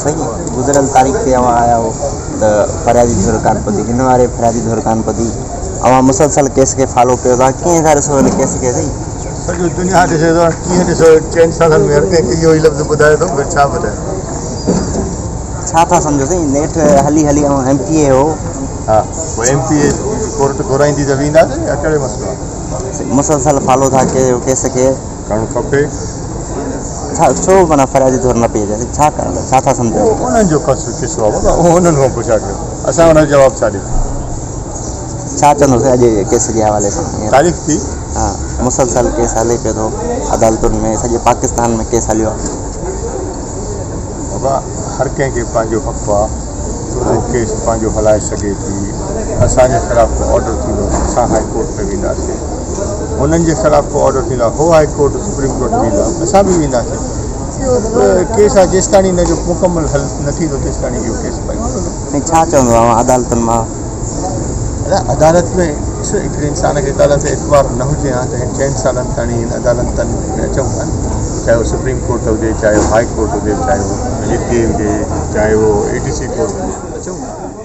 سائين گذريل تاريخ تي اوهان آيا هو ته فريادي ڌر ڪانه پهتي هن واري فريادي ڌر ڪانه پهتي اوهان مسلسل ڪيس کي فالو ڪيو ٿا ڪيئن ٿا ڏسو هن ڪيس کي سائين؟ سڄو دنيا ڏسي ٿو ڪيئن ڏسو چئن سالن ۾ هر ڪنهن کي اهو ئي لفظ ٻڌائي ٿو ٻيو ڇا ٻڌائي. ڇا ٿا سمجهو سائين نيٺ هلي هلي اوهان ايم پي اي هو. ها پوء ايم پي اي ڪورٽ گهرائيندي ته وينداسين يا ڪهڙي مسئلو آهي. مسلسل فالو ٿا ڪيو ڪيس کي. ڪرڻ کپي. ڇا ڇو معنيٰ فريادي ڌر نه پئي اچي ڇا ڪرڻ ڇا ٿا سمجهو. اهو انهن جو قصو آهي بابا اهو انهن کان پڇا ڪيو اسان ان جو جواب ڇا ڏيون. ڇا چوندو سائين اڄ ڪيس جي حوالي سان. تاريخ ٿي. ها مسلسل ڪيس هلي پيو ٿو عدالتن ۾ سڄي پاڪستان ۾ ڪيس هليو آهي. بابا هر ڪنهن کي پنهنجو حق آ ته اهو ڪيس پنهنجو هلائي سگهي ٿي اسان جي خلاف ڪو آرڊر ٿيندو ته اسان هائي ڪورٽ ۾ وينداسين هنن جي خلاف ڪو آرڊر ٿيندو هو هائي ڪورٽ سپريم ڪورٽ ويندا اسان به وينداسين اهو ڪيس آ جيستاڻي هن جو مڪمل حل نه ٿيندو تيستاڻي اهو ڪيس پيو هلندو. سائين ڇا چوندو اوهان عدالتن مان. ادا عدالت ۾ ڏس هڪڙي انسان کي عدالت تي اعتبار نه هجي ها ته هن چئن سالن تاڻي هن عدالتن ۾ اچون ها نه چاهي اهو سپريم ڪورٽ هجي چاهي اهو هائي ڪورٽ هجي چاهي اهو هتي هجي چاهي اهو اي ڊي سي ڪورٽ هجي اچون ها.